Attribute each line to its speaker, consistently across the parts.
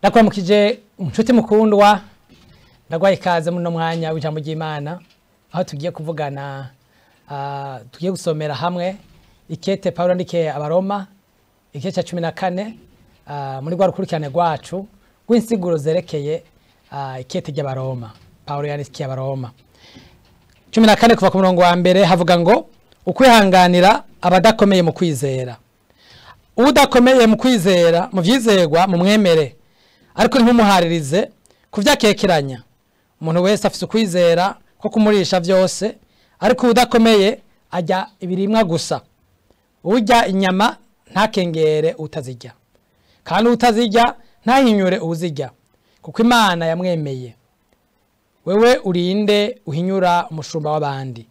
Speaker 1: Ndakuramukije inshuti mukundwa, ndagwaye ikaze muno mwanya w'ijambo ry'Imana, aho tugiye kuvugana, tugiye gusomera hamwe ikete Paulo yandikiye Abaroma, igice cya 14, muri rwa rukurikirane rwacu rw'insiguro zerekeye ikete ry'Abaroma. Paulo yandikiye Abaroma 14 kuva ku murongo wa mbere, havuga ngo ukwihanganira abadakomeye mu kwizera. Udakomeye mu kwizera mu vyizerwa mumwemere, ariko ntumuharirize kuvyakekeranya. Umuntu wese afise ukwizera ko kumurisha vyose, ariko udakomeye arya ibirimwa gusa. Urya inyama ntakengere utazirya, kandi utazirya ntahinyure uwuzirya, kuko Imana yamwemeye. Wewe urinde uhinyura umushumba w'abandi,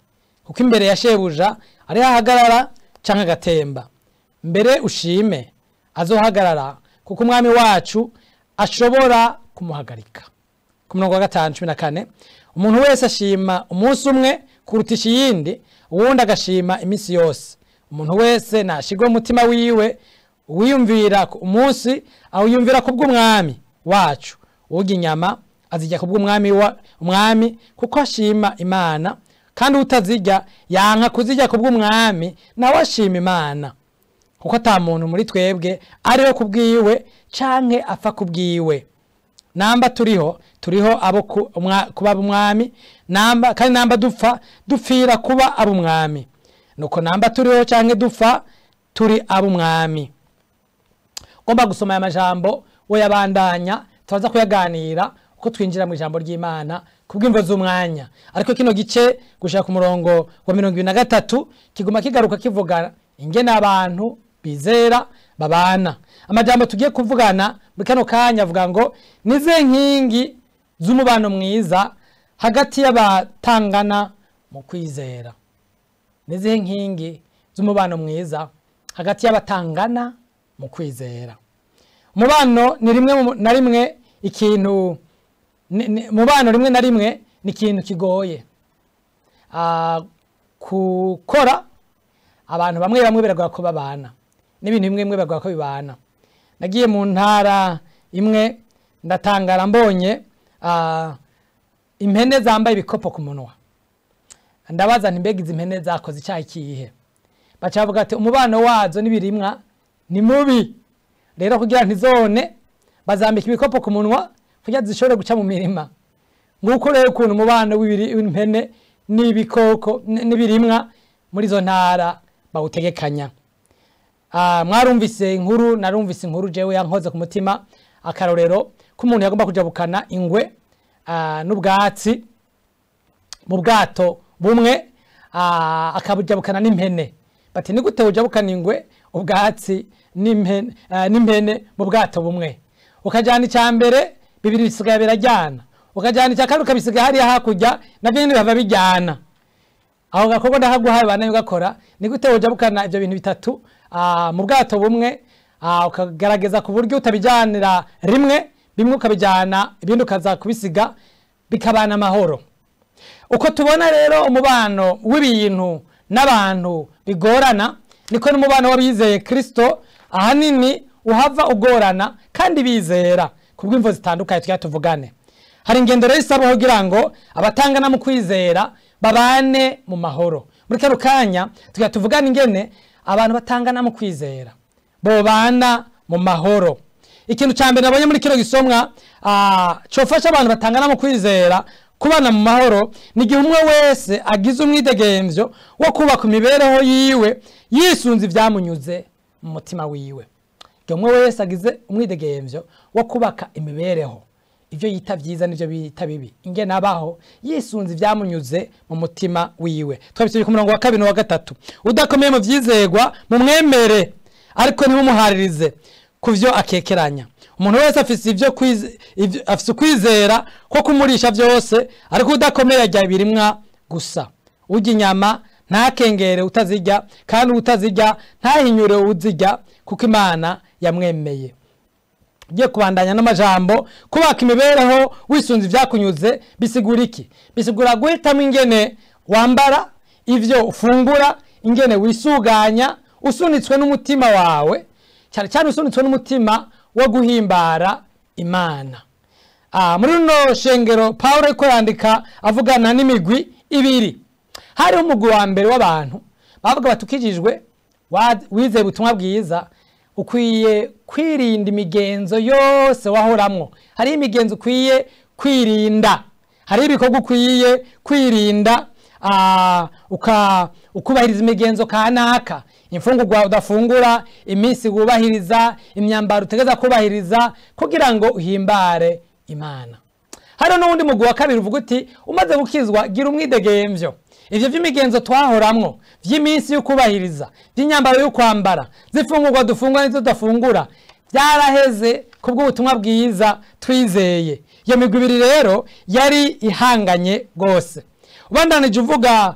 Speaker 1: kuko imbere ya shebuja ari ahagarara canke agatemba. Mbere ushime azohagarara, kuko umwami wacu ashobora kumuhagarika. Ku murongo wa 5 14, umuntu wese ashima umunsi umwe kurutisha iyindi, uwundi agashima iminsi yose. Umuntu wese nashigwe umutima wiwe, uwiyumvira umunsi awiyumvira kubw'umwami wacu. Urya inyama azirya kubw'umwami wa umwami, kuko ashima Imana, kandi utazirya yanka kuzirya kubw'umwami, nawe ashima Imana. Kuko ata muntu muri twebwe ariho kubwiwe canke apfa kubwiwe. Namba turiho, turiho abo kuba ab'umwami, namba kandi namba dupfa, dupfira kuba ab'umwami. Nuko namba turiho canke dupfa, turi ab'umwami. Ugomba gusoma aya majambo we yabandanya, turaza kuyaganira uko twinjira mu ijambo ry'Imana kubw'imvo z'umwanya. Ariko kino gice gushaka ku murongo wa 23 kiguma kigaruka kivuga ingene abantu bizera babana. Amajambo tugiye kuvugana muri kano kanya avuga ngo nize nkingi z'umubano mwiza hagati y'abatangana mu kwizera. Nize nkingi z'umubano mwiza hagati y'abatangana mu kwizera. Umubano ni rimwe na rimwe ikintu, mubano rimwe na rimwe ni ikintu kigoye gukora. Abantu bamwe bamwe biragoye ko babana, n'ibintu bimwe bimwe biragoye ko bibana. Nagiye mu ntara imwe ndatangara mbonye impene zambaye ibikopo ku munwa. Ndabaza nti mbega izi mpene zakoze icyaha ikihe? Baca bavuga ati umubano wazo n'ibirimwa ni mubi, rero kugira ntizone bazambika ibikopo ku munwa kugira zishobore guca mu mirima. Nguko rero ukuntu umubano w'impene n'ibikoko n'ibirimwa muri izo ntara bawutegekanya. Mwarumvise inkuru, narumvise inkuru jewe yankoze ku mutima, akarorero k'umuntu yagomba kujabukana ingwe n'ubwatsi mu bwato bumwe, akabujabukana n'impene. Bati ni gute ujabukana ingwe ubwatsi n'impene mu bwato bumwe? Ukajana icya mbere bibiri bisigaye birajyana, ukajana icya kabiri ukabisiga hariya hakurya navyo nyene bihava bijyana. Aho gakorwa ndakaguhaye banayo gakora. Ni gute ujabukana ivyo bintu bitatu mu bwato bumwe, ukagaragaza ku buryo utabijyanira rimwe, bimwe ukabijyana ibindi ukaza kubisiga bikabana amahoro. Uko tubona rero umubano w'ibintu n'abantu bigorana, niko n'umubano w'abizeye Kristo ahanini uhava ugorana, kandi bizera kubw'imvo zitandukanye tujya tuvugane. Hari ingendo rero isaba kugira ngo abatangana mu kwizera babane mu mahoro. Muri kano kanya tujya tuvugane ingene abantu batangana mu kwizera bobana mu mahoro. Ikintu ca mbere nabonye muri kino gisomwa cofasha abantu batangana mu kwizera kubana mu mahoro, ni igihe umwe wese agize umwidegemvyo wo kubaka imibereho yiwe yisunze ivyamunyuze mu mutima wiwe. Igihe umwe wese agize umwidegemvyo wo kubaka imibereho, ivyo yita vyiza n'ivyo bita bibi, ingene abaho yisunze ivyamunyuze mu mutima wiwe. Twabisubye ku murongo wa 2 n'uwa 3. Udakomeye mu vyizerwa mumwemere, ariko ntimumuharirize kuvyo akekeranya. Umuntu wese afise ivyo afise ukwizera ko kumurisha vyose, ariko udakomeye arya ibirimwa gusa. Urya inyama ntakengere utazirya, kandi utazirya ntahinyure uzirya, kuko Imana yamwemeye. Ugiye kubandanya n'amajambo kubaka imibereho wisunze ivyakunyuze bisigura iki? Bisigura guhitamo ingene wambara, ivyo ufungura, ingene wisuganya usunitswe n'umutima wawe, cyane cyane usunitswe n'umutima wo guhimbara Imana. Muri runo shengero Pawulo ariko yandika avugana n'imigwi ibiri. Hariho umugwi wa mbere w'abantu bavuga bati ukijijwe, wizeye ubutumwa bwiza, ukwiye kwirinda imigenzo yose wahoramwo. Hariho imigenzo ukwiye kwirinda, hariho ibikorwa ukwiye kwirinda, ukubahiriza imigenzo kanaka, imfungurwa udafungura, iminsi wubahiriza, imyambaro utegeza kubahiriza kugira ngo uhimbare Imana. Hariho n'uwundi mugwi wa kabiri uvuga uti umaze gukizwa gira umwidegemvyo. Ivyo vy'imigenzo twahoramwo, vy'iminsi yo kubahiriza, vy'inyambaro yo kwambara, z'imfungurwa dufungura n'izo tudafungura, byaraheze kubw'ubutumwa bwiza twizeye. Iyo migwi ibiri rero yari ihanganye gose. Ubandanije uvuga,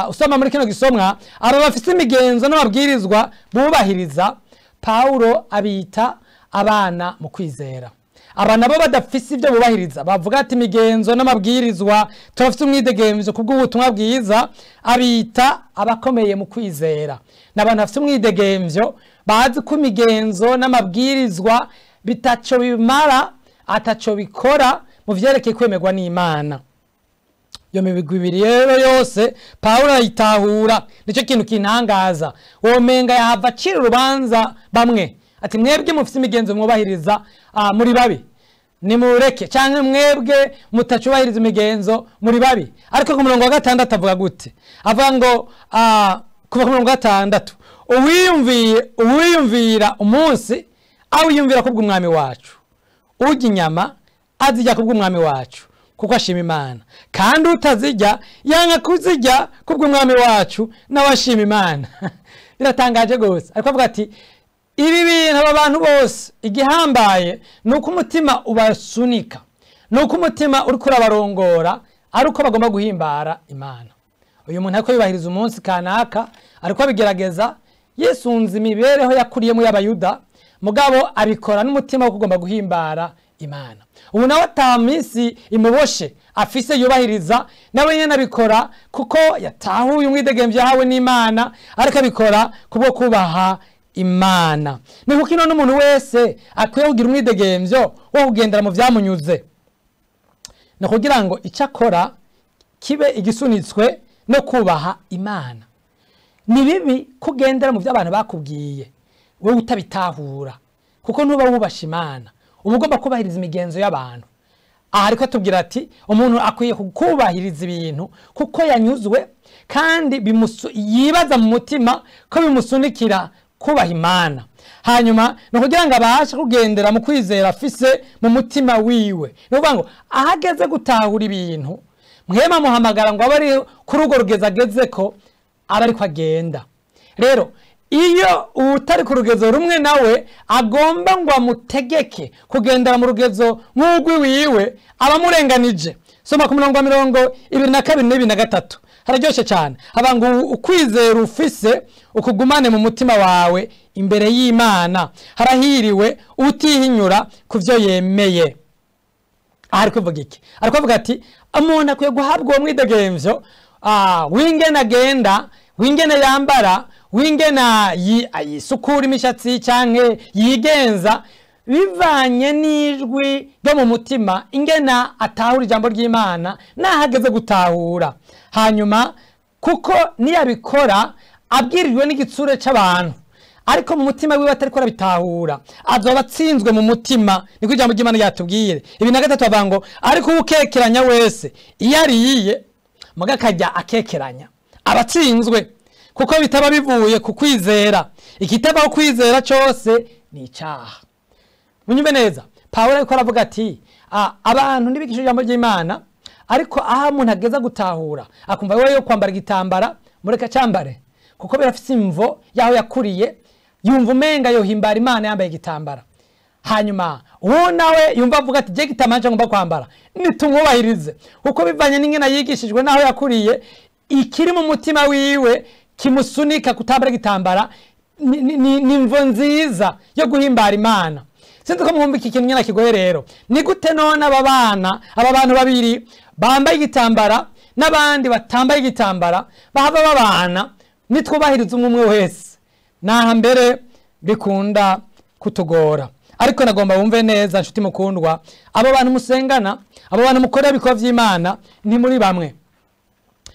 Speaker 1: usoma muri kino gisomwa, aba bafise imigenzo n'amabwirizwa bubahiriza, Pawulo abita abana mu kwizera. Aba nabo badafise ivyo bubahiriza, bavuga ati imigenzo n'amabwirizwa turafise umwidegemvyo kubw'ubutumwa bwiza, abita abakomeye mu kwizera. N'abantu bafise umwidegemvyo bazi ko imigenzo n'amabwirizwa bitaco bimara, ataco bikora mu vyerekeye kwemerwa n'Imana. Iyo migwi ibiri rero yose Pawulo arayitahura. Nico kintu kintangaza, womenga yahava acira urubanza bamwe ati mwebwe mufise imigenzo mwubahiriza, muri babi nimureke, canke mwebwe mutacubahiriza imigenzo muri babi. Ariko ku murongo wa 6 avuga gute? Avuga ngo kuva ku murongo wa 6, uwiyumvira umunsi awiyumvira kubw'umwami wacu, urya inyama azirya kubw'umwami wacu kuko ashima Imana, kandi utazirya yanka kuzirya kubw'umwami wacu nawe ashima Imana. Biratangaje gose. Ariko avuga ati ibi bintu aba bantu bose igihambaye nuko umutima ubasunika, nuko umutima uriko urabarongora, ari uko bagomba guhimbara Imana. Uyu muntu ariko yubahiriza umunsi kanaka, ariko abigerageza yisunze imibereho yakuriyemo y'Abayuda, mugabo abikora n'umutima wo kugomba guhimbara Imana. Ubu nawe ata minsi imuboshe afise yubahiriza, nawe nyene abikora kuko yatahuye umwidegemvyo yahawe n'Imana, ariko abikora kubwo kubaha Imana. Ni kuko ino n'umuntu wese akwiye kugira umwidegemvyo wo kugendera mu vyamunyuze, ni kugira ngo icyo akora kibe igisunitswe no kubaha Imana. Ni bibi kugendera mu vy'abantu bakubwiye wowe utabitahura, kuko ntuba wubasha Imana. Uba ugomba kubahiriza imigenzo y'abantu. Aha ariko atubwira ati umuntu akwiye kubahiriza ibintu kuko yanyuzwe, kandi yibaza mu mutima ko bimusunikira kubaha Imana. Hanyuma ni kugira ngo abashe kugendera mu kwizera afise mu mutima wiwe. Ni ukuvuga ngo aho ageze gutahura ibintu, mwema muhamagara ngo abe ari kuri urwo rugezo agezeko, aba ariko agenda. Rero iyo utari ku rugezo rumwe nawe agomba ngo amutegeke kugendera mu rugezo nk'urwi wiwe, aba amurenganije. Soma ku murongo wa 22 na 23, hararyoshe cyane. Haba ngo ukwizera ufise ukugumane mu mutima wawe imbere y'Imana, harahiriwe utihinyura ku vyo yemeye. Aha ari kuvuga iki? Ari kuvuga ati umuntu akwiye guhabwa uwo mwidegemvyo, w'ingene agenda, w'ingene yambara, w'ingene ayisukura imishatsi canke yigenza, bivanye n'ijwi ryo mu mutima, ingena atahura ijambo ry'Imana nahageze gutahura. Hanyuma kuko niyabikora abwirijwe n'igitsure c'abantu, ariko mu mutima wiwe atariko arabitahura, azoba atsinzwe mu mutima. Niko ijambo ry'Imana ryatubwiye. 23 avuga ngo ariko ukekeranya wese iyo ariye muga akajya akekeranya aba atsinzwe, kuko bitaba bivuye ku kwizera. Ikitabaho kwizera cose ni icaha. Munyumve neza, Pawulo ariko aravuga ati abantu ntibigishije ijambo ry'Imana, ariko aho umuntu ageza gutahura akumva wewe yo kwambara igitambara mureka cyambare, kuko birafise imvo yaho yakuriye, yumva umenga yohimbara Imana yambaye igitambara. Hanyuma uwo nawe yumva avuga ati je gitambara ngomba kwambara, nitumwubahirize, kuko bivanye n'ingene yigishijwe naho yakuriye, ikiri mu mutima wiwe kimusunika kutambara igitambara ni imvo nziza yo guhimbara Imana. Sinzi ko mwumva iki kintu nyine kigoye. Rero ni gute none aba bana, aba bantu babiri bambaye igitambara n'abandi batambaye igitambara bahava babana nitwubahiriza umwe umwe wese? Naha mbere bikunda kutugora. Ariko nagomba wumve neza, nshuti mukundwa, abo bantu musengana, abo bantu mukorera ibikorwa vy'Imana, ni muri bamwe.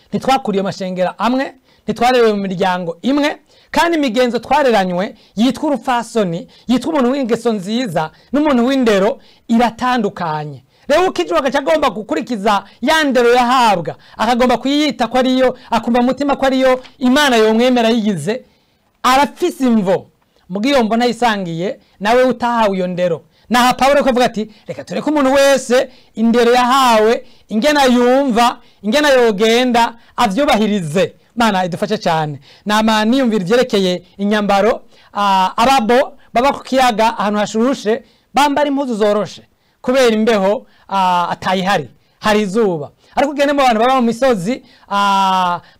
Speaker 1: Ntitwakuriye amashengera amwe, ntitwarerewe mu miryango imwe, kandi imigenzo twareranywe yitwa urupfasoni, yitwa umuntu w'ingeso nziza n'umuntu w'indero iratandukanye. Rero ukijwe agaca agomba gukurikiza ya ndero yahabwa, akagomba kuyita ko ariyo, akumva mutima ko ariyo Imana yomwemera yigize, arafise imvo mugiyo mbona yisangiye nawe utahawe iyo ndero. Naha Pawulo ko avuga ati reka tureke umuntu wese indero yahawe, ingena yumva, ingena yogenda avyubahirize. Mana idufashe cyane. Nama niyumvira ivyerekeye inyambaro, ababo baba ku kiyaga ahantu hashurushe bambara impuzu zoroshe kubera imbeho atayihari, hari izuba. Ariko ugende mu bantu baba mu misozi,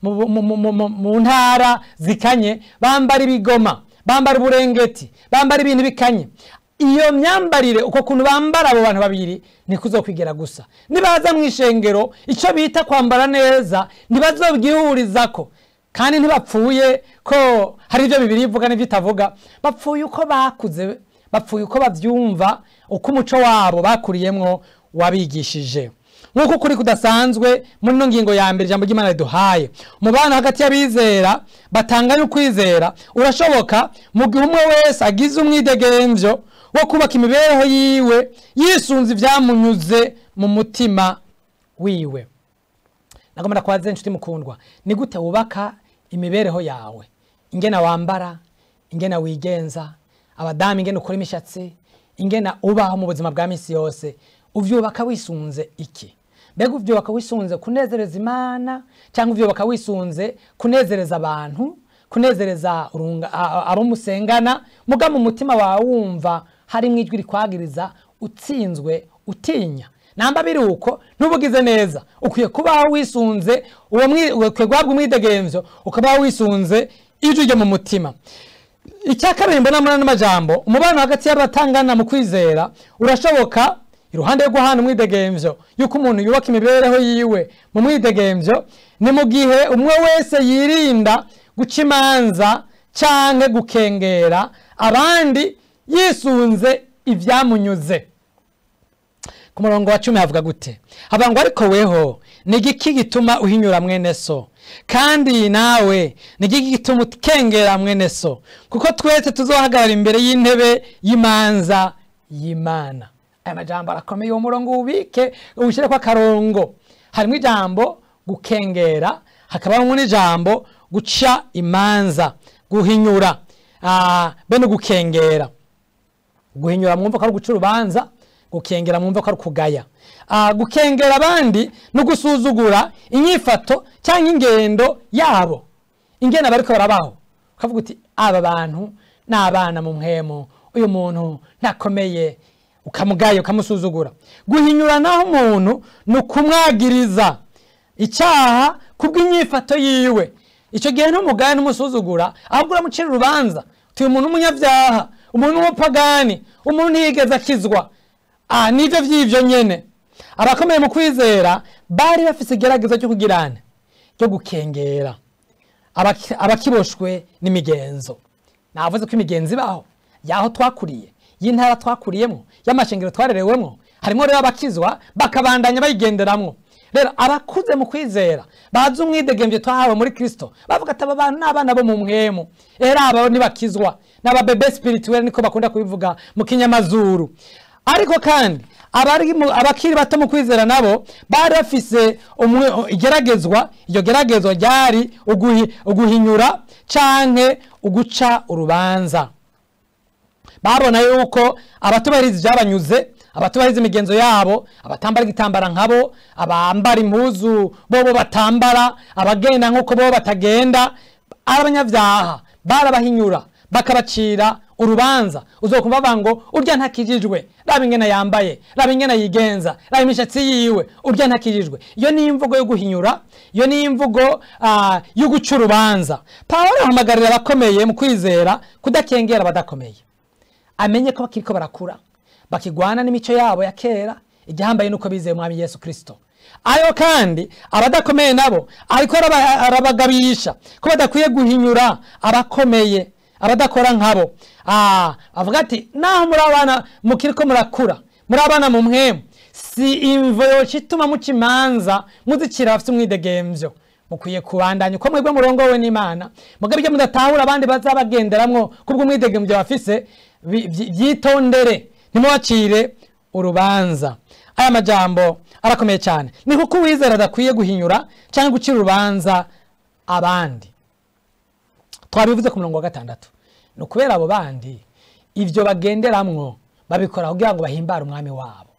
Speaker 1: mu ntara zikanye, bambara ibigoma, bambara uburengeti, bambara ibintu bikanye. Iyo myambarire, uko kuntu bambara abo bantu babiri nikuzokwigera gusa. Nibaza mu ishengero icyo bita kwambara neza ntibazobwihurizako, kandi ntibapfuye ko hari ibyo Bibiliya ivuga n'ibyo itavuga, bapfuye uko bakuze, bapfuye uko bavyumva, uko umuco wabo bakuriyemwo wabigishije. Nk'uko kuri kudasanzwe muri no ngingo ya mbere ijambo ry'Imana riduhaye, umubano hagati y'abizera batanganye ukwizera urashoboka mu gihe umwe wese agize umwidegemvyo wo kubaka imibereho yiwe yisunze ivyamunyuze mu mutima wiwe. Nagomba kwaze inshuti mukundwa, ni gute wubaka imibereho yawe? Ingena wambara, ingena wigenza, abadamu ingena ukora imishatsi, ingena ubaho mu buzima bwa misi yose, uvyubaka wisunze iki? Mbega uvyubaka wisunze kunezereza Imana, cyangwa uvyubaka wisunze kunezereza abantu, kunezereza abo musengana, muga mu mutima wawe wumva hari mwijwi rikwagiriza, utsinzwe, utinya? Namba biri uko ntubugize neza. Ukwiye kubaho wisunze uwo ukwiye guhabwa umwidegemvyo, ukabaho wisunze ijwi ryo mu mutima. Icya kabiri mbona muri ano majambo, umubano hagati y'abatangana mu kwizera urashoboka iruhande rwo guhana umwidegemvyo, yuko umuntu yubaka imibereho yiwe mu mwidegemvyo, ni mu gihe umwe wese yirinda guca imanza canke gukengera abandi yisunze ivyamunyuze. Ku murongo wa 10 havuga gute? Havuga ngo ariko weho ni igiki gituma uhinyura mwene so? Kandi nawe ni igiki gituma ukengera mwene so? Kuko twese tuzohagarara imbere y'intebe y'imanza y'Imana. Aya majambo arakomeye, uwo murongo ubike uwushyire kwa karongo. Harimo ijambo gukengera, hakabamo n'ijambo guca imanza, guhinyura, bene gukengera. Guhinyura mwumva ko ari guca urubanza, gukengera mwumva ko ari kugaya. Gukengera abandi no gusuzugura inyifato cyangwa ingendo yabo, ingena bariko barabaho. Ukavuga uti aba bantu n'abana mu mpwemo, uyu muntu ntakomeye, ukamugaya ukamusuzugura. Guhinyura naho umuntu ni ukumwagiriza icyaha kubw'inyifato yiwe. Icyo gihe ntumugaya n'umusuzugura, ahubwo uramucira urubanza. Uti uyu muntu umunyabyaha, umuntu w'umupagani, umuntu ntiyigeze akizwa. Nivyo vy'ivyo nyene. Abakomeye mu kwizera bari bafise igerageza cyo kugirana, cyo gukengera abakiboshwe n'imigenzo. Navuze ko imigenzo ibaho, yaho twakuriye, y'intara twakuriyemo, y'amashengero twarerewemo, harimo rero abakizwa bakabandanya bayigenderamwo. Rero abakuze mu kwizera bazi umwidegemvyo twahawe muri Kristo, bavuga ati aba bantu n'abana bo mu mpwemu, era aba ntibakizwa, n'aba bebe spirituel niko bakunda kubivuga mu kinyamazuru. Ariko kandi abakiri bato mu kwizera nabo bari bafise igeragezwa. Iryo geragezwa ryari uguhinyura canke uguca urubanza. Babona yuko abatubahiriza ivyabanyuze, abatubahiriza imigenzo yabo, abatambara igitambara nkabo, abambara impuzu bobo batambara, abagenda nkuko bobo batagenda, ari abanyavyaha. Barabahinyura bakabacira urubanza. Uzokumva bango urya ntakijijwe, raba ingena yambaye, raba ingena yigenza, raba imishatsi yiwe, urya ntakijijwe. Iyo ni imvugo yo guhinyura, iyo ni imvugo yo guca urubanza. Pawulo ahamagarira abakomeye mu kwizera kudakengera abadakomeye, amenye ko bakiriko barakura, bakigwana n'imico yabo ya kera, igihambaye nuko bizeye Umwami Yesu Kristo. Ayo kandi abadakomeye nabo ariko arabagabisha ko badakwiye guhinyura abakomeye. Abadakora nkabo. Avuga ati naho muri abana mukiriko murakura, muri abana mu mpwemu, si imvo yoca muca imanza muzicira abafite umwidegemvyo. Mukwiye kubandanya uko mwebwe murongowe n'Imana, mugabo ibyo mudatahura abandi bazabagenderamwo kubw'umwidegemvyo bafise, vyitondere, ntimubacire urubanza. Aya majambo arakomeye cyane. Ni kuko uwizera adakwiye guhinyura cyangwa gucira urubanza abandi. Twabivuze ku murongo wa 6. Ni ukubera abo bandi ivyo bagenderamwo babikora kugira ngo bahimbare umwami wabo.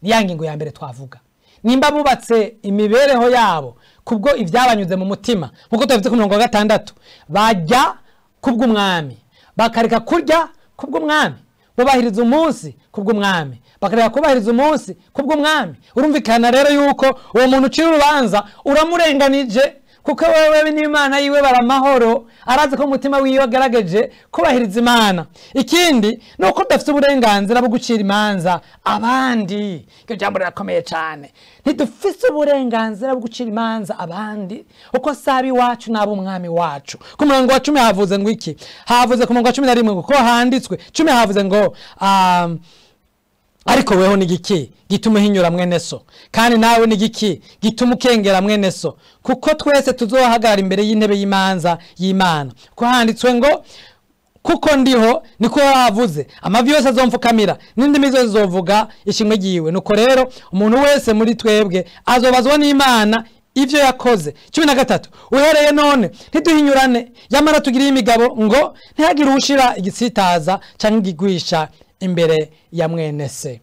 Speaker 1: Ni ya ngingo ya mbere twavuga. Nimba bubatse imibereho yabo kubwo ivyabanyuze mu mutima, nkuko twabivuze ku murongo wa 6, bajya kubw'umwami, bakareka kurya kubw'umwami, bubahiriza umunsi kubw'umwami, bakareka kubahiriza umunsi kubw'umwami. Urumvikana rero yuko uwo muntu ucira urubanza uramurenganije, kuko wewe n'Imana yiwe baramahoro, arazi ko umutima wiwe agaragaje kubahiriza Imana. Ikindi nuko udafite uburenganzira bwo gucira imanza abandi. Iryo jambo rirakomeye cyane. Ntidufise uburenganzira bwo gucira imanza abandi, uko sabi iwacu n'abo umwami wacu. Ku murongo wa 10 havuze ngo iki? Havuze ku murongo wa 11 ngo ko handitswe 10 havuze ngo ariko weho ni giki gituma uhinyura mwene so, kandi nawe ni giki gituma ukengera mwene so, kuko twese tuzohagarara imbere y'intebe y'imanza y'Imana. Ko handitswe ngo kuko ndiho niko yavuze, amavi yose azomfukamira n'indimi zose zizovuga ishimwe ryiwe. Nuko rero umuntu wese muri twebwe azobazwa n'Imana ivyo yakoze. 13 uhereye none ntiduhinyurane, yamara tugiriye imigabo ngo ntihagire ushira igisitaza canke igigwisha imbere ya mwene se.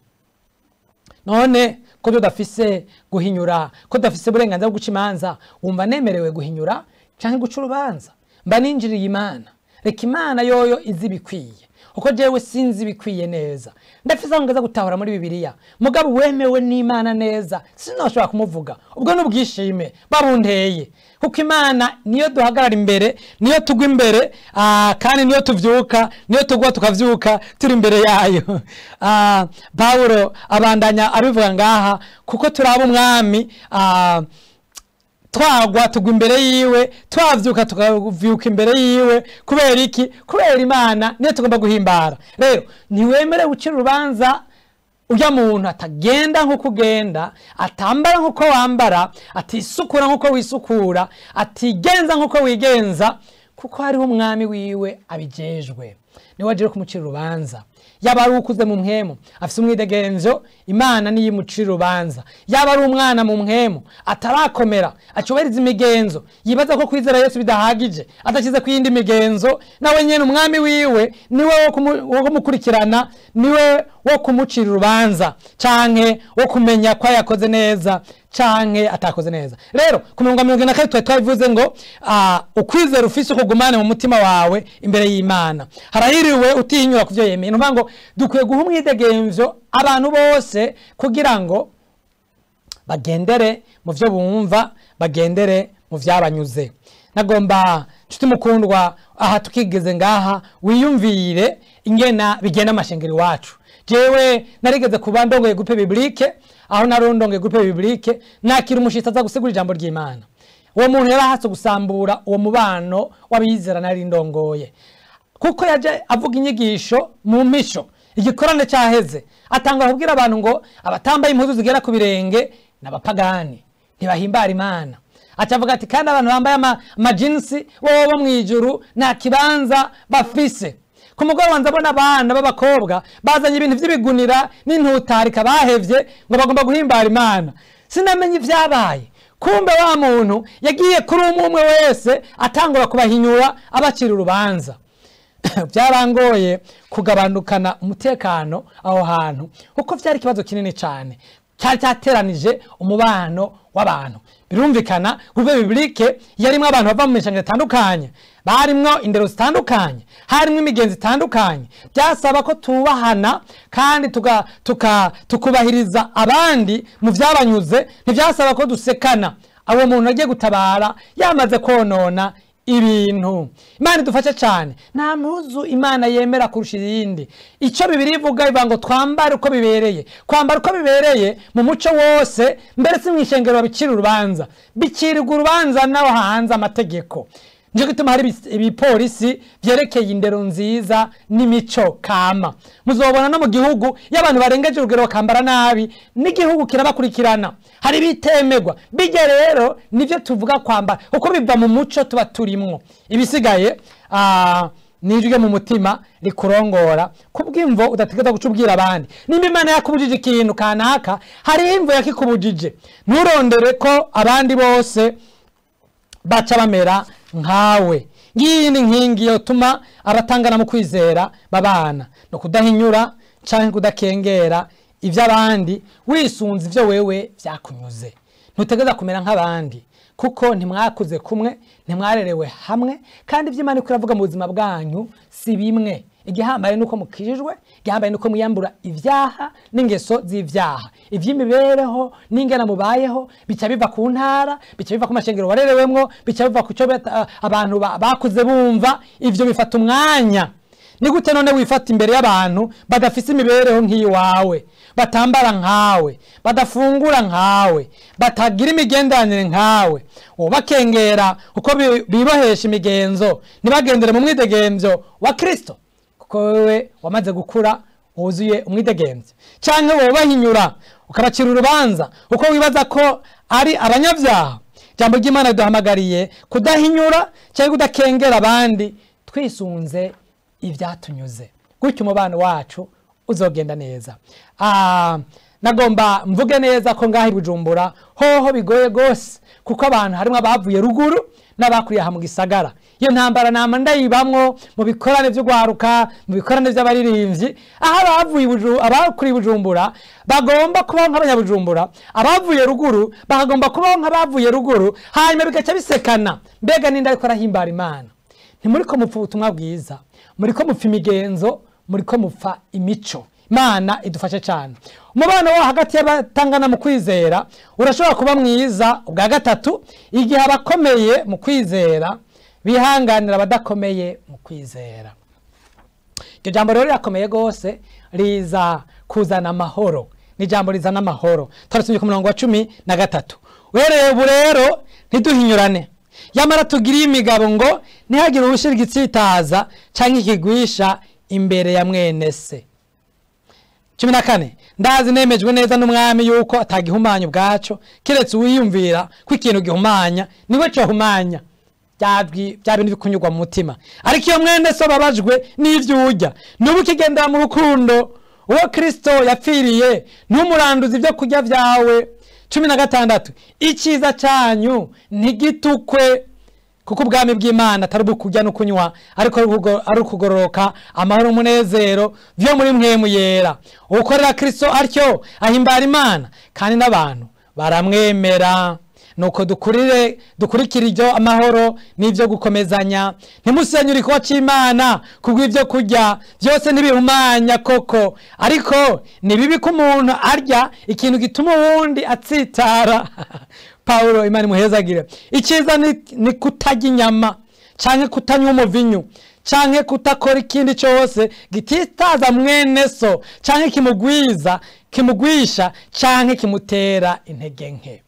Speaker 1: None ko tudafise guhinyura, ko tudafise uburenganzira bwo guca imanza, wumva nemerewe guhinyura canke guca urubanza? Mba ninjiriye Imana. Reka Imana yoyo izi ibikwiye, uko jewe sinzi ibikwiye neza. Ndafise aho ngeza gutahura muri Bibiliya, mugabo wemewe n'Imana neza sinoshobora kumuvuga. Ubwo n'ubwishime babunteye, kuko Imana niyo duhagarara imbere, niyo tugwa imbere, kandi niyo tuvyuka, niyo tugwa tukavyuka turi imbere yayo. Paulo abandanya abivuga ngaha, kuko turaba umwami, twagwa tugwa imbere yiwe, twavyuka tukavyuka imbere yiwe. Kubera iki? Kubera Imana niyo tugomba guhimbara. Rero ntiwemere gucira urubanza urya muntu atagenda nkuko ugenda, atambara nkuko wambara, atisukura nkuko wisukura, atigenza nkuko wigenza, kuko hariho umwami wiwe abijejwe. Niwe aje kumucira urubanza. Yaba ari ukuze mu mpwemu afise umwidegemvyo, Imana niyo imucira urubanza. Yaba ari umwana mu mpwemu atarakomera, acubahiriza imigenzo, yibaza ko kwizera Yesu bidahagije, adashize ku yindi migenzo, nawe nyene umwami wiwe niwe wo kumukurikirana, niwe wo kumucira urubanza, canke wo kumenya ko yakoze neza canke atakoze neza. Rero ku mirongo 42 twabivuze ngo ukwizera ufise ukugumane mu mutima wawe imbere y'Imana. Harahiriwe utihinyura kuvyo yemeye. Numva ngo dukwiye guha umwidegemvyo abantu bose kugira ngo bagendere mu vyo bumva, bagendere mu vyabanyuze. Nagomba nshuti mukundwa, aha tukigeze ngaha wiyumvire ingena bigenda amashengero wacu. Jewe narigeze kuba ndongoye groupe biblique, aho narondongoye groupe biblique nakira umushitsi aza gusigura ijambo ry'Imana. Uwo muntu yarahatse gusambura uwo mubano w'abizera nari ndongoye, kuko yaje avuga inyigisho mu misho igikorane cyaheze, atanga kubwira abantu ngo abatambaye impuzu zigera ku birenge n'abapagani ntibahimbara Imana. Acavuga ati kandi abantu bambaye amajinsi bo mwijuru nta kibanza bafise. Ku mugoroba nzabona abana b'abakobwa bazanye ibintu vy'ibigunira n'intutarika bahevye ngo bagomba guhimbara Imana. Sinamenye ivyabaye. Kumbe wa muntu yagiye kuri umwe wese atangura kubahinyura abacira urubanza. Byarangoye kugabanukana umutekano aho hantu, kuko vyari ikibazo kinini cyane cyari cyateranije umubano w'abantu. Birumvikana groupe biblique yarimwo abantu bava mu mishanga itandukanye, barimwo indero zitandukanye, harimwo imigenzo itandukanye. Byasaba ko tubahana kandi tukubahiriza abandi mu vyabanyuze. Ntibyasaba ko dusekana. Abo muntu agiye gutabara yamaze konona ibintu. Imana idufashe cyane. Nta mpuzu Imana yemera kurusha iyindi. Icyo Bibiliya ivuga ivuga ngo twambare uko bibereye. Kwambara uko bibereye mu muco wose, mbere si mwishengero babicira urubanza, bicirirwa urubanza naho hanze amategeko. Nico gituma hari ibipolisi vyerekeye indero nziza n'imico kama. Muzobona no mu gihugu iyo abantu barengeje urugero bakambara nabi, n'igihugu kirabakurikirana. Hari ibitemegwa bijya rero nivyo tuvuga kwambara, kuko biva mu muco tuba turimwo. Ibisigaye nijwe mu mutima rikurongora kubw'imvo udategerezwa guca ubwira abandi. Nimba Imana yakubujije ikintu kanaka, hari imvo yakikubujije, nturondere ko abandi bose baca bamera nkawe. Ngiyi ni nkingi yotuma abatangana mu kwizera babana, no kudahinyura canke kudakengera ivy'abandi wisunze ivyo wewe vyakunyuze. Ntutegereza kumera nk'abandi, kuko ntimwakuze kumwe, ntimwarerewe hamwe, kandi ivyo Imana iravuga mu buzima bwanyu si bimwe. Igihambaye nuko mukijijwe, igihambaye nuko mwiyambura ivyaha n'ingeso z'ivyaha. Ivy'imibereho n'ingena mubayeho bica biva ku ntara, bica biva ku mashengero warerewemwo, bica biva ku cyo abantu bakuze bumva. Ivyo bifata umwanya. Ni gute none wifata imbere y'abantu badafise imibereho nk'iyiwawe, batambara nkawe, badafungura nkawe, batagira imigenderanire nkawe? Wobakengera uko bibohesha imigenzo, ntibagendere mu mwidegemvyo wa Kristo, kuko wewe wamaze gukura wuzuye umwidegemvyo. Canke wobahinyura ukabacira urubanza uko wibaza ko ari abanyabyaha. Ijambo ry'Imana riduhamagariye kudahinyura canke kudakengera abandi twisunze ivyatunyuze. Gutyo umubano wacu uzogenda neza. Nagomba mvuge neza ko ngaho i Bujumbura hoho bigoye gose, kuko abantu harimwo abavuye ruguru n'abakuriye aha mu gisagara. Iyo ntambara nama ndayibamwo mu bikorane vy'ugwaruka, mu bikorane vy'abaririmbyi, aho abakuriye Bujumbura bagomba kubaho nk'abanyabujumbura, abavuye ruguru bakagomba kubaho nk'abavuye ruguru, hanyuma bigaca bisekana. Mbega ninde ariko arahimbara Imana? Ntimuriko mupfa ubutumwa bwiza, muriko mupfa imigenzo, muriko mupfa imico. Imana idufashe cyane. Umubano wo hagati y'abatangana mu kwizera urashobora kuba mwiza. Ubwa gatatu, igihe abakomeye mu kwizera bihanganira abadakomeye mu kwizera. Iryo jambo rero rirakomeye gose, riza kuzana amahoro. Ni jambo rizana amahoro. Twarasomye ku murongo wa 13. Uhereye ubu rero ntiduhinyurane, yamara tugiriye imigabo ngo ntihagire uwushira igitsitaza canke ikigwisha imbere ya mwene se. 14. Ndazi nemejwe neza n'umwami yuko atagihumanya ubwaco, kiretse uwiyumvira ko ikintu gihumanya niwe cyohumanya. Bya bintu bikunyurwa mu mutima. Ariko iyo mwene so babajwe n'ivyo urya, nubu ukigendera mu rukundo uwo Kristo yapfiriye, ntumuranduze ibyo kurya vyawe. 16. Icyiza cyanyu ntigitukwe, kuko ubwami bw'Imana atari ubukurya no kunywa, ariko ari ukugororoka, amahoro, umunezero vyo muri mwemu yera. Ukorera Kristo atyo ahimbara Imana, kandi n'abantu baramwemera. Nuko dukurikira ibyo amahoro n'ibyo gukomezanya. Ntimusenyure igikorwa c'Imana kubw'ibyo kurya, byose ntibihumanya koko, ariko ni bibi ko umuntu arya ikintu gituma uwundi atsitara. Paulo, Imana imuhezagire. Icyiza ni kutarya inyama canke kutanywa umuvinyu canke kutakora ikindi cyose gititaza mwene so canke kimugwisha canke kimutera intege nke.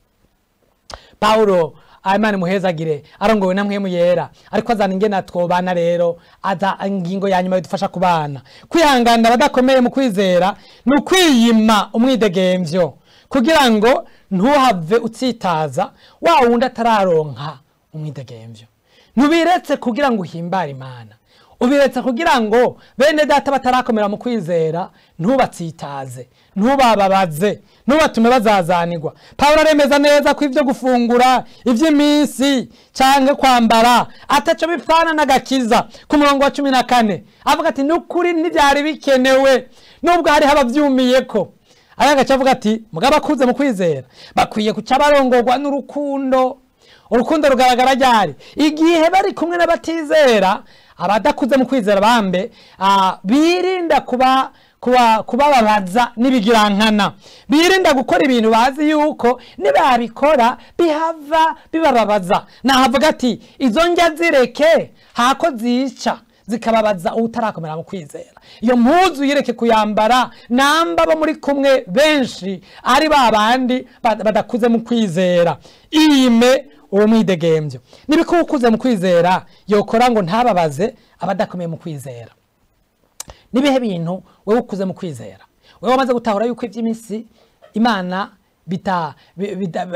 Speaker 1: Paulo, Imana imuhezagire, arongowe na mwemu yera, ariko azana ingene twobana. Rero aza ingingo ya nyuma idufasha kubana. Kwihangana abadakomeye mu kwizera ni ukwiyima umwidegemvyo, kugira ngo ntuhave utsitaza wa wundi atararonka umwidegemvyo. Ntubiretse kugira ngo uhimbare Imana, ubiretse kugira ngo bene data batarakomera mu kwizera ntubatsitaze, ntubababaze, ntubatume bazazanirwa. Paulo aremeza neza ko ivyo gufungura, ivy'iminsi canke kwambara ataco bipfana n'agakiza. Ku murongo wa 14 avuga ati nukuri ntivyari bikenewe, nubwo hariho abavyumiyeko. Ariko avuga ati mugabo akuze mu kwizera bakwiye kuca barongorwa n'urukundo. Urukundo rugaragara ryari? Igihe bari kumwe n'abatizera, abadakuze mu kwizera bambe birinda kubababaza n'ibigirankana, birinda gukora ibintu bazi yuko nibabikora bihava bibababaza. Nahavuga ati izo njya zireke hako zica zikababaza utarakomera mu kwizera. Iyo mpuzu yireke kuyambara, namba bo muri kumwe benshi ari babandi badakuze mu kwizera. Iyime Uwo mwidegembyo nibiko ukuze mu kwizera yokora ngo ntababaze abadakomeye mu kwizera. Nibihe bintu wewe ukuze mu kwizera, wewe wamaze gutahura yuko iby'iminsi Imana bita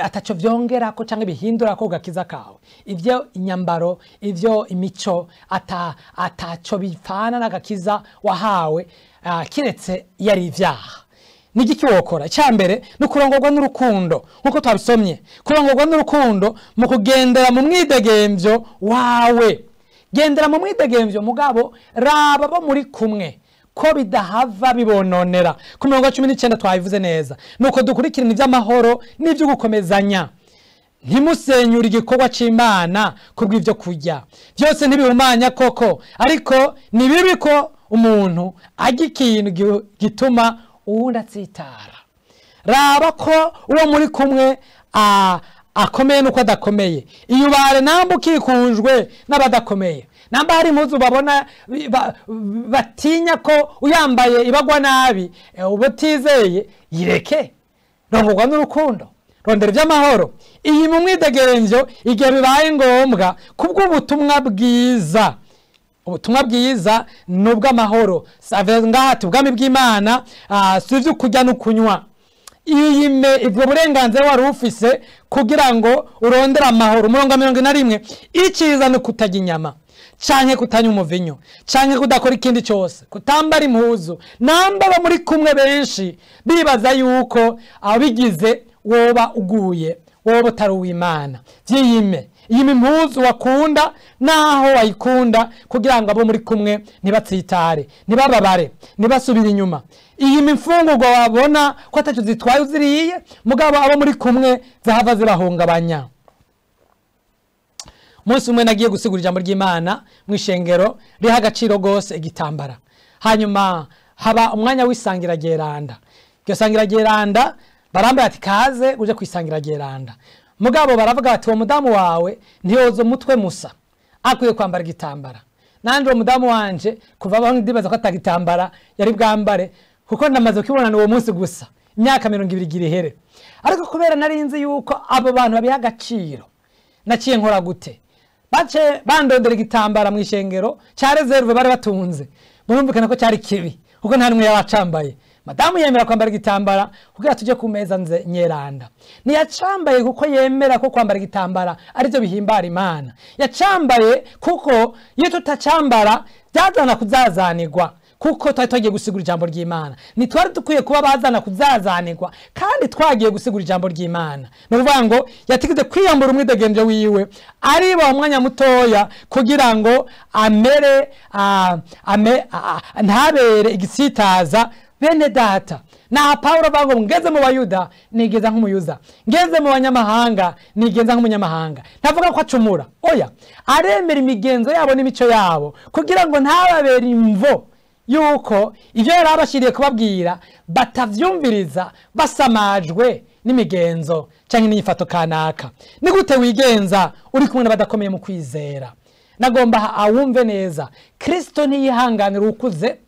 Speaker 1: ataco vyongera ko canke bihindura ko gakiza kawe, ivyo inyambaro, ivyo imico ataco bipfana n'agakiza wahawe, kiretse yari ivyaha. Nigiki wokora? Icyambere no kurongorwa n'urukundo, nkuko twabisomye, kurongorwa n'urukundo mu kugendera mu mwidegemvyo wawe. Gendera mu mwidegemvyo, mugabo raba bo muri kumwe ko bidahava bibononera. Ku mirongo 19 twabivuze neza, nuko dukurikirana iby'amahoro n'ibyo gukomezanya, ntimusenyure igikorwa c'Imana kubw'ivyo kurya. Byose ntibihumanya koko, ariko ni bibi ko umuntu arya ikintu gituma uwundi atsitara. Raba ko uwo muri kumwe akomeye nuko adakomeye. Iyubare namba ukikujwe n'abadakomeye, namba hari impuzu babona batinya ko uyambaye ibagwa nabi, ubutizeye, yireke. Rongorwa n'urukundo, rondera iby'amahoro. Iyi mu mwidegemvyo igihe bibaye ngombwa kubw'ubutumwa bwiza. Ubutumwa bwiza ni ubw'amahoro. Ngaha ati ubwami bw'Imana si ivyo kurya no kunywa. Iyime ubwo burenganzira wari ufise kugira ngo urondere amahoro. Umurongo 41, iciza no kutarya inyama canke kutanywa umuvinyo canke kudakora ikindi cyose, kutambara impuzu. Namba bo muri kumwe benshi bibaza yuko abigize woba uguye, woba utari uw'Imana. Vyiyime, iyime impuzu wakunda naho wayikunda, kugira ngo abo muri kumwe ntibatsitare, ntibababare, ntibasubire inyuma. Iyime imfungurwa wabona ko ataco zitwaye uziriye, mugabo abo muri kumwe zahava zibahungabanya. Umunsi umwe nagiye gusigura ijambo ry'Imana mu ishengero riha agaciro gose igitambara. Hanyuma haba umwanya w'isangira ryeranda. Iryo sangira ryeranda barambaye ati kaze uje kwisangira ryeranda. Mugabo baravuga bati uwo mudamu wawe ntiyoza umutwe musa, akwiye kwambara igitambara. Nanje uwo mudamu wanje kuva aho ndibaza ko atagitambara yari bwambare, kuko namaze kibonana uwo munsi gusa imyaka 20 ihere. Ariko kubera narinzi yuko abo bantu babiha agaciro, naciye nkora gute? Bace bandondera igitambara mu ishengero ca reserve bari batunze. Murumvikana ko cyari kibi kuko nta numwe yabacambaye. Madamu yemera kwambara igitambara kugira tuje ku meza nze nyeranda. Ntiyacambaye kuko yemera ko kwambara igitambara arivyo bihimbara Imana. Yacambaye kuko iyo tutacambara byazana kuzazanirwa, kuko twari twagiye gusigura ijambo ry'Imana. Ntitwari dukwiye kuba bazana kuzazanirwa kandi twagiye gusigura ijambo ry'Imana. Ni ukuvuga ngo yategetse kwiyambura umwidegemvyo wiwe ariba umwanya mutoya kugira ngo amere ntabere igisitaza bene data. Na Paulo avuga ngo ngeze mu Bayuda nigeza nk'umuyuza, ngeze mu banyamahanga nigeza nk'umunyamahanga. Ntavuga ko acumura, oya, aremera imigenzo yabo n'imico yabo kugira ngo ntababere imvo yuko ivyo yari abashiriye kubabwira batavyumviriza basamajwe n'imigenzo canke n'inyifato kanaka. Ni gute wigenza uri kumwe n'abadakomeye mu kwizera? Nagomba awumve neza, Kristo ntiyihanganira ukuze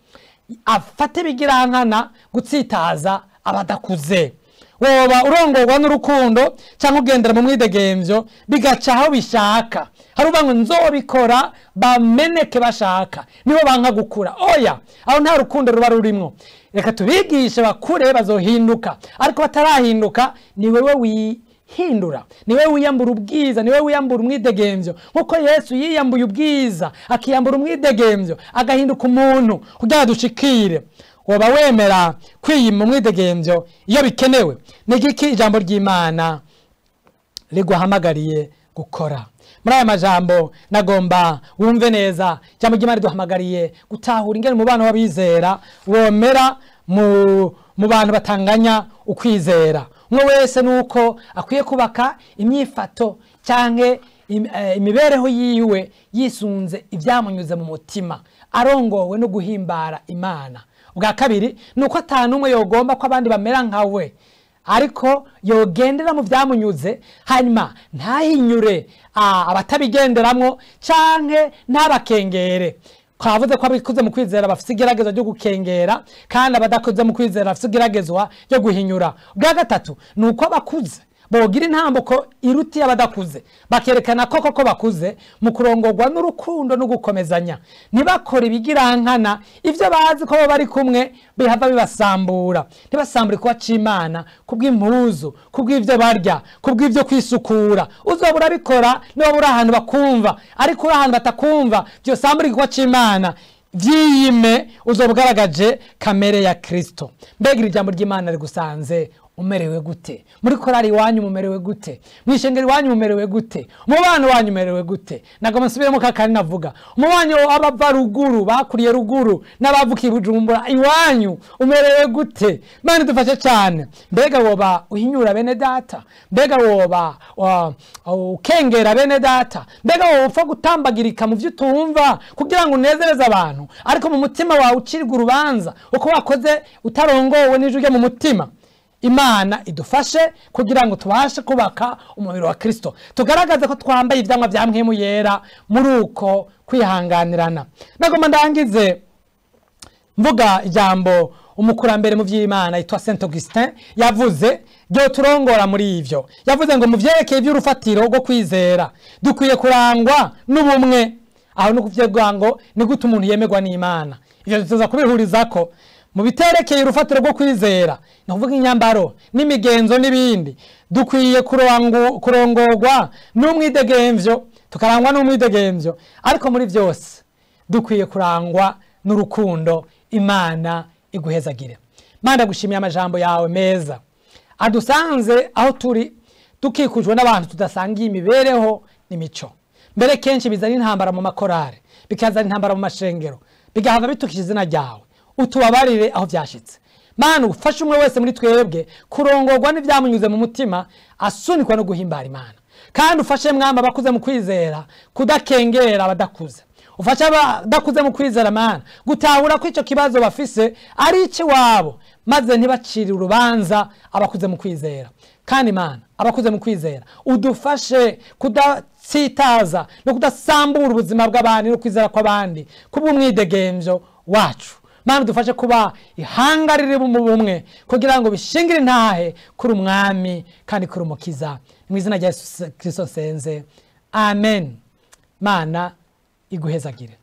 Speaker 1: afate bigirankana gutsitaza abadakuze. Woba urongorwa n'urukundo cyangwa ugendera mu mwidegemvyo bigaca aho bishaka. Hari uvuga ngo nzobikora bameneke bashaka, nibo banka gukura. Oya, aho nta rukundo ruba rurimwo. Reka tubigishe bakure bazohinduka, ariko batarahinduka ni wewe wihindura, ni wewe wiyambura ubwiza, ni wewe wiyambura umwidegemvyo, nkuko Yesu yiyambuye ubwiza akiyambura umwidegemvyo agahinduka umuntu kugira dushikire. Woba wemera kwiyima umwidegemvyo iyo bikenewe. Nigiki ijambo ry'Imana riguhamagariye gukora? Muri aya majambo nagomba wumve neza, ijambo ry'Imana riduhamagariye gutahura ingene umubano w'abizera womera mu bantu batanganya ukwizera. Umwe wese nuko akwiye kubaka imyifato canke imibereho yiwe yisunze ibyamunyuze mu mutima, arongowe no guhimbara Imana. Ubwa kabiri nuko atanumwe yogomba ko abandi bamera nkawe, ariko yogendera mu byamunyuze, hanyuma ntahinyure abatabigenderamwo canke ntabakengere. Twavuze ko abikuze mu kwizera bafise igeragezwa ryo gukengera, kandi abadakuze mu kwizera bafise igeragezwa ryo guhinyura. Ubwa gatatu nuko abakuze Bogira intambuko iruti y'abadakuze, bakerekana koko ko bakuze mu kurongorwa n'urukundo no gukomezanya. Ntibakore ibigirankana ivyo bazi ko bo bari kumwe bihava bibasambura. Ntibasambure kuba c'Imana kubw'impuzu, kubw'ivyo barya, kubw'ivyo kwisukura. Uzoba urabikora niba uri ahantu bakumva, ariko uri ahantu batakumva, vyosambura igikorwa c'Imana. Vyiyime, uzoba ugaragaje kamere ya Kristo. Mbega iri jambo ry'Imana rigusanze umerewe gute? Muri korali iwanyu mumerewe gute? Mw'ishengero iwanyu mumerewe gute? Umubano wanyu umerewe gute? Nagomba nsubiremo kakandi navuga. Umubano w'abava ruguru, bakuriye ruguru, n'abavukiye Bujumbura, iwanyu umerewe gute? Imana idufashe cyane. Mbega woba uhinyura bene data? Mbega woba ukengera bene data? Mbega woba upfa gutambagirika mu vyo utumva kugira ngo unezereze abantu, ariko mu mutima wawe ucirwa urubanza uko wakoze utarongowe n'ijwi ryo mu mutima? Imana idufashe kugira ngo tubashe kubaka umubiri wa Kristo, tugaragaze ko twambaye ivyamwa vya Mpwemu Yera muri uko kwihanganirana. Nagomba ndangize mvuga ijambo umukurambere mu vy'Imana yitwa Saint Augustin yavuze ryo turongora muri ivyo. Yavuze ngo mu vyerekeye ivy'urufatiro rwo kwizera dukwiye kurangwa n'ubumwe. Aho no kuvyegwa ngo ni gute umuntu yemerwa n'Imana, ivyo tuza kubihurizako. Mu biterekeye urufatiro rwo kwizera, ni ukuvuga inyambaro n'imigenzo n'ibindi, dukwiye kurongorwa n'umwidegemvyo, tukarangwa n'umwidegemvyo, ariko muri vyose dukwiye kurangwa n'urukundo. Imana iguhezagire. Mana, ndagushimiye amajambo yawe meza adusanze aho turi, dukikujwe n'abantu tudasangiye imibereho n'imico. Mbere kenshi bizana intambara mu makorari, bikazana intambara mu mashengero, bigahava bitukisha izina ryawe. Utubabarire aho vyashitse. Mana, ufashe umwe wese muri twebwe kurongorwa n'ivyamunyuze mu mutima, asunikwa no guhimbara Imana. Kandi ufashe mwama abakuze mu kwizera kudakengera abadakuze. Ufashe abadakuze mu kwizera, Mana, gutahura ko ico kibazo bafise ari ikiwabo, maze ntibacire urubanza abakuze mu kwizera. Kandi Mana, abakuze mu kwizera udufashe kudatsitaza no kudasambura ubuzima bw'abandi no kwizera kw'abandi kubw'umwidegemvyo wacu. Mana, udufashe kuba ihanga riri mu bumwe kugira ngo bishingire intahe kuri umwami kandi kuri umukiza. Mu izina rya Yesu Kristo nsenze, amen. Mana iguhezagire.